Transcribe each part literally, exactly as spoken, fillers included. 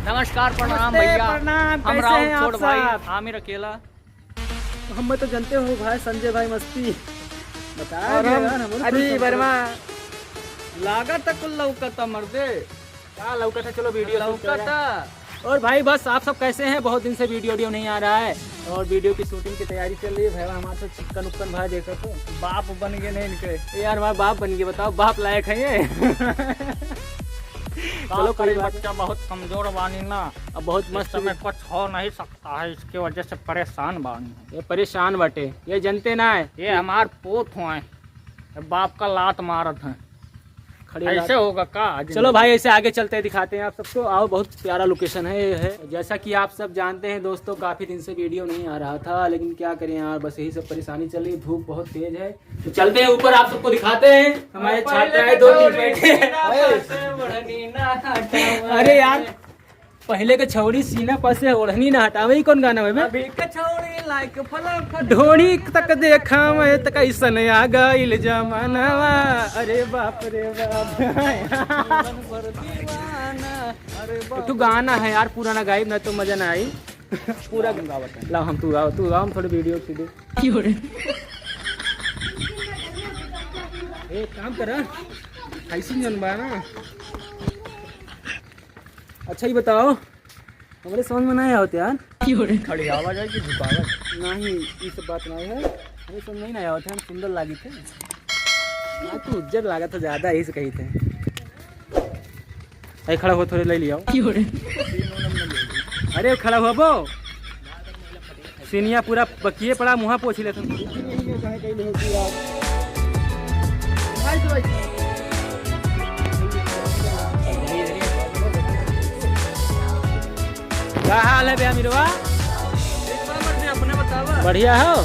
नमस्कार, प्रणाम नमस्ते, भैया। प्रणाम, हम कैसे राहुल हैं आप छोट भाई, सब? आमिर अकेला। हमें तो जानते हो भाई, संजय भाई मस्ती। बता और दे हम यार, हम लोग अभी खुश हैं। वर्मा। लागत है कुल लौकता मर्दे। का लौकत है? चलो वीडियो shoot करा जाए। लौकता। और भाई बस आप सब कैसे हैं? बहुत दिन से वीडियो, वीडियो नहीं आ रहा है और वीडियो की शूटिंग की तैयारी चल रही है। भाई हमारे से चिकन उक्कन भाई देखो तो। बाप बन गए नहीं इनके। ए यार हमारे बाप बन गए, बताओ बाप लायक है ये? चलो कोई बात नहीं। बच्चा बहुत कमजोर बानी ना। अब बहुत इस मस्त समय भी कुछ हो नहीं सकता है, इसके वजह से परेशान बानी। ये परेशान बाटे, ये जनते ना है। ये हमार पोत हुआ है, बाप का लात मारत है। खड़ी ऐसे बात। होगा का? चलो भाई, ऐसे आगे चलते हैं, दिखाते हैं आप सबको। आओ, बहुत प्यारा लोकेशन है, ये है। जैसा कि आप सब जानते हैं दोस्तों, काफ़ी दिन से वीडियो नहीं आ रहा था, लेकिन क्या करें यार, बस यही सब परेशानी चल रही है। धूप बहुत तेज है, तो चलते हैं ऊपर, आप सबको दिखाते हैं। हमारे छात्र आए, दो तीन बैठे हैं। अरे यार, पहले के छौड़ी सीना पर से ओढ़नी ना हटावे, ई कौन गाना है बे? अभी के छौड़ी लाइक फलाफल। ढोड़ी तक देखावे त कैसन आ गइल जमानावा। अरे बाप रे बाप। जीवन भर दीवाना। अरे बाप। तू गाना है यार, पूरा ना गाइब ना तो मजा ना आई। पूरा गावत है। लाओ हम तू गाओ, तू गाओ, हम थोड़े वीडियो सीधे। क्यों रे? ए, काम करा। ऐसी जन बा ना। अच्छा, ये बताओ, हमरे समझ में नहीं आवत यार। क्यों रे? खड़ी आवाज है कि झुकावत? नहीं, ये सब बात नहीं है। हमरे समझ में नहीं आवत है, हम सुंदर लागित है। ना, तू उज्जर लागत है ज्यादा, यही से कही थे। अरे खड़ा हो, थोड़े ले लियाओ। क्यों रे? अरे खड़ा हो बो। सीनिया पूरा बकिए पड़ा, मुँहा पोछ लेते। का हाल है बे अमीरवा? ठीक बा मर्दे, अपने बतावा। बढ़िया हो?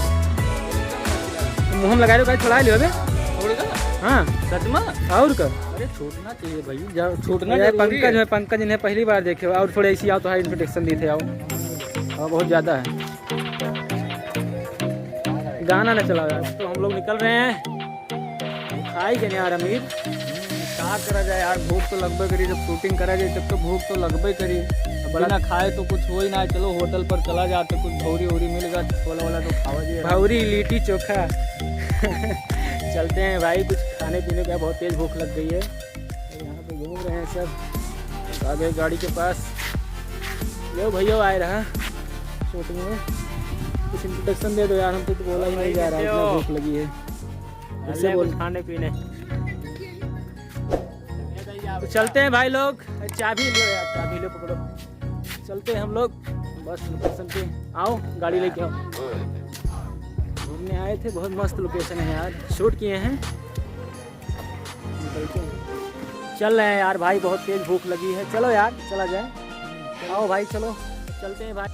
मुँह में लगा लो, कहीं छोड़ा लियो बे। छोड़ दो। हाँ। सच में? और का? अरे छोड़ना चाहिए भाई, जा, छोड़ना यार, जरूरी पंकज है। है, पंकज इन्हें पहली बार देखे हो, और थोड़े ऐसी आओ तो हाँ इंट्रोडक्शन दी थे, आओ। हाँ, बहुत ज़्यादा है। गाना ना चलाओ यार, तो हम लोग निकल रहे हैं। खाई के नहीं यार अमीर। का करा जाए यार, भूख तो लगबे करी, जब शूटिंग करा जाए तब तो भूख तो लगबे करी। अब बड़ा बिना खाए तो कुछ हो ही ना। चलो होटल पर चला जाते, कुछ भौरी वौरी मिल गया, छोला वोला तो खावा जाए। भौरी, लिट्टी चोखा। चलते हैं भाई, कुछ खाने पीने का, बहुत तेज भूख लग गई है। तो यहाँ पे घूम रहे हैं सब, आ गए गाड़ी के पास। लो भैया आए रहा शूटिंग में, कुछ इंट्रोडक्शन दे दो यार, हमसे तो बोला ही नहीं जा रहा है, इतना भूख लगी है। इससे बोल खाने पीने। तो चलते हैं भाई लोग, चाबी लो यार, चाबी लो, पकड़ो। चलते हैं हम लोग बस लोकेशन पे। आओ गाड़ी लेके आओ। घूमने आए थे, बहुत मस्त लोकेशन है यार, शूट किए हैं। चल रहे हैं यार भाई, बहुत तेज भूख लगी है। चलो यार चला जाए, आओ भाई चलो चलते हैं भाई।